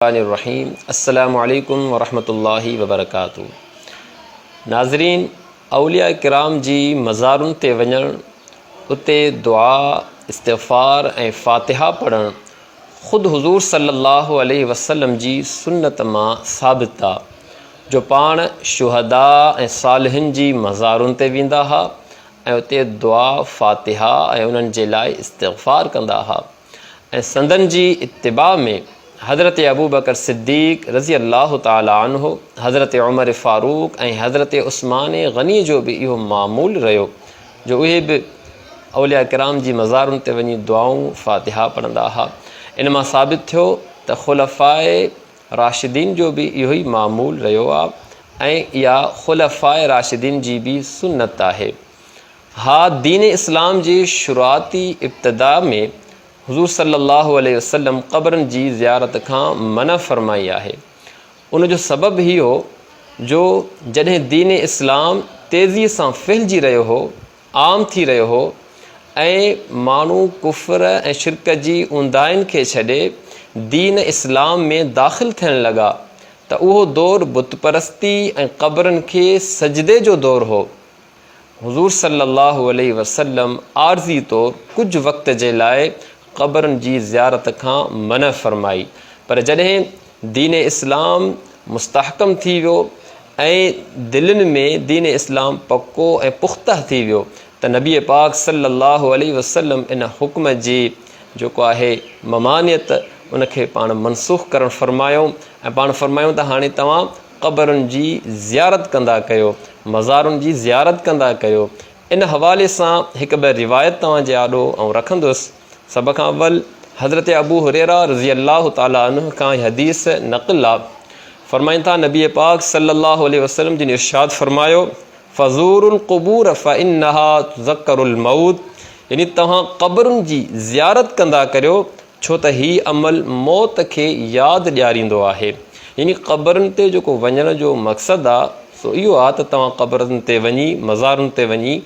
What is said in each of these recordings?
الرحيم السلام عليڪم ورحمة الله وبرڪاته ناظرين اولياء ڪرام جي مزارن تي وڃڻ اتي دعا استغفار ۽ فاتحه پڙهڻ خود حضور صلي الله عليه وسلم جي سنت مان ثابت آ جو پاڻ شهداء ۽ صالحين جي مزارن تي ويندا ها ۽ اتي دعا فاتحه ۽ انهن جي لاء استغفار ڪندا ها ۽ سندن جي اتباع ۾ حضرت ابوبڪر صديق رضي الله تعالٰي عنه، حضرت عمر فاروق ۽ حضرت عثمان غني جو به اهو معمول رهيو جو اهي به اولياء ڪرام جي مزارن تي وڃي دعائون فاتحه پڙهندا ها. ان مان ثابت ٿيو ته خلفاء راشدين جو به اهو ئي معمول رهيو آهي ۽ اها خلفاء راشدين جي به سنت آهي. ها دين اسلام جي شروعاتي ابتدا ۾ حضور صلي الله عليه وسلم قبرن جي زيارت کان منع فرمائي آهي. ان جو سبب هي هو جو جڏهن دين اسلام تيزي سان ڦهلجي رهيو هو، عام ٿي رهيو هو ۽ ماڻهو ڪفر ۽ شرڪ جي اونداهين کي ڇڏي دين اسلام ۾ داخل ٿيڻ لڳا ته اهو دور بت پرستي ۽ قبرن کي سجدي جو دور هو. حضور صلي الله عليه وسلم عارضي طور ڪجهه وقت جي لاء قبرن جي زيارت کان منع فرمائي پر جڏهن دين اسلام مستحڪم ٿي ويو ۽ دلين ۾ دين اسلام پڪو ۽ پخته ٿي ويو ته نبي پاڪ صلي الله عليه وسلم ان حڪم جي جيڪو آهي ممانعت ان کي پاڻ منسوخ ڪرڻ فرمايو ۽ پاڻ فرمايو ته هاڻي توهان قبرن جي زيارت ڪندا ڪيو، مزارن جي زيارت ڪندا ڪيو. ان حوالي سان هڪ ٻه روايت توهان جي آڏو آئون رکندس. سڀ کان اول حضرت ابو هريره رضي الله تعالٰي عنه کان هي حديث نقل آ. فرمائن ٿا نبي پاڪ صلي الله عليه وسلم جن ارشاد فرمايو، فزوروا القبور فانها تذڪر الموت يعني توهان قبرن جي زيارت ڪندا ڪريو ڇو ته هي عمل موت کي ياد ڏياريندو آهي. يعني قبرن تي جيڪو وڃڻ جو مقصد آ سو اهو آ ته توهان قبرن تي وڃي مزارن تي وڃي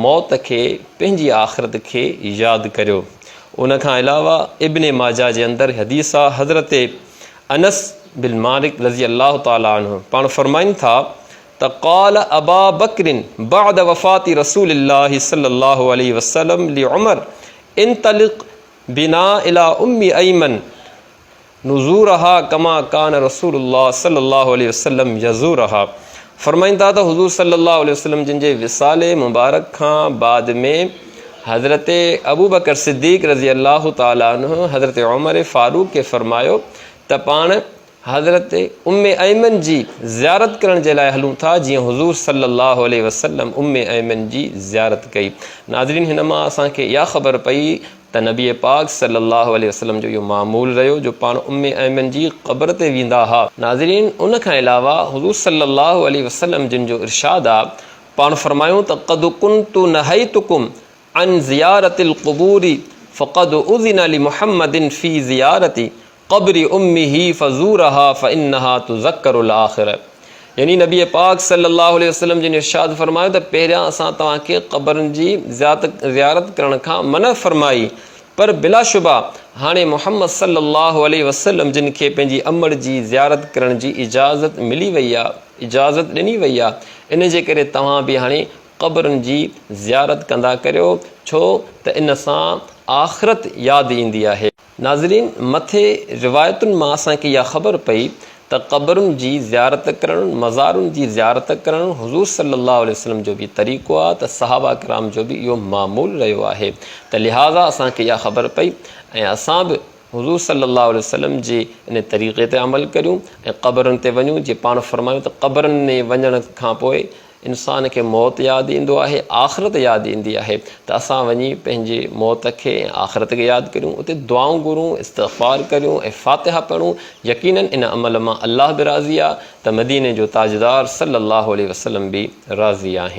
موت کي پنهنجي آخرت کي ياد ڪريو. ان کان علاوه ابن ماجه جي اندر حديث آ حضرت انس بن مالڪ رضي الله تعالٰي عنه پاڻ فرمائن ٿا ته قال ابا بڪر بعد وفات رسول الله صلي الله عليه وسلم لعمر انطلق بنا الي ام ايمن نزورها ڪما ڪان رسول الله صلي الله عليه وسلم يزورها فرمائن ٿا ته حضور صلي الله عليه وسلم جن جي وصال مبارڪ کان بعد ۾ حضرت ابوبڪر صديق رضي الله تعالٰي عنه حضرت عمر فاروق کي فرمايو ته پاڻ حضرت ام ايمن جي زيارت ڪرڻ جي لاء هلون ٿا جيئن حضور صلي الله عليه وسلم ام ايمن جي زيارت ڪئي. ناظرين هن مان اسان کي اها خبر پئي ته نبي پاڪ صلي الله عليه وسلم جو اهو معمول رهيو جو پاڻ ام ايمن جي قبر تي ويندا ها. ناظرين ان کان علاوه حضور صلي الله عليه وسلم جن جو ارشاد آ پاڻ فرمايون ته قد ڪنت نهيتڪم عن زيارت القبور فقد اذن لمحمد في زيارت قبر امه فزورها فانها تذڪر الاخرة يعني نبي پاڪ صلي الله عليه وسلم جن ارشاد فرمايو ته پهريان اسان توهان کي قبرن جي زيارت ڪرڻ کان منع فرمائي پر بلاشبه هاڻي محمد صلي الله عليه وسلم جن کي پنهنجي امڙ جي زيارت ڪرڻ جي اجازت ملي وئي آهي اجازت ڏني وئي آهي ان جي ڪري توهان به هاڻي قبرن جي زيارت ڪندا ڪريو ڇو ته ان سان آخرت ياد ايندي آهي. ناظرين! مٿي روايتن مان اسان کي اها خبر پئي ته قبرن جي زيارت ڪرڻ، مزارن جي زيارت ڪرڻ حضور صلي الله عليه وسلم جو به طريقو آهي ته صحابه ڪرام جو به اهو معمول رهيو آهي ته لهٰذا اسان کي اها خبر پئي ۽ اسان به حضور صلي الله عليه وسلم جي ان طريقي تي عمل ڪريون ۽ قبرن تي وڃون جيئن پاڻ فرمايو ته قبرن ۾ وڃڻ کان پوء انسان کي موت ياد ايندو آهي، آخرت ياد ايندي آهي ته اسان وڃي پنهنجي موت کي ۽ آخرت کي ياد ڪريون، اتي دعائون گهرون، استغفار ڪريون ۽ فاتحه پڙهون، يقيناً ان عمل مان الله به راضي آهي ته مديني جو تاجدار صلّي اللّٰه عليه وسلّم به راضي آهن.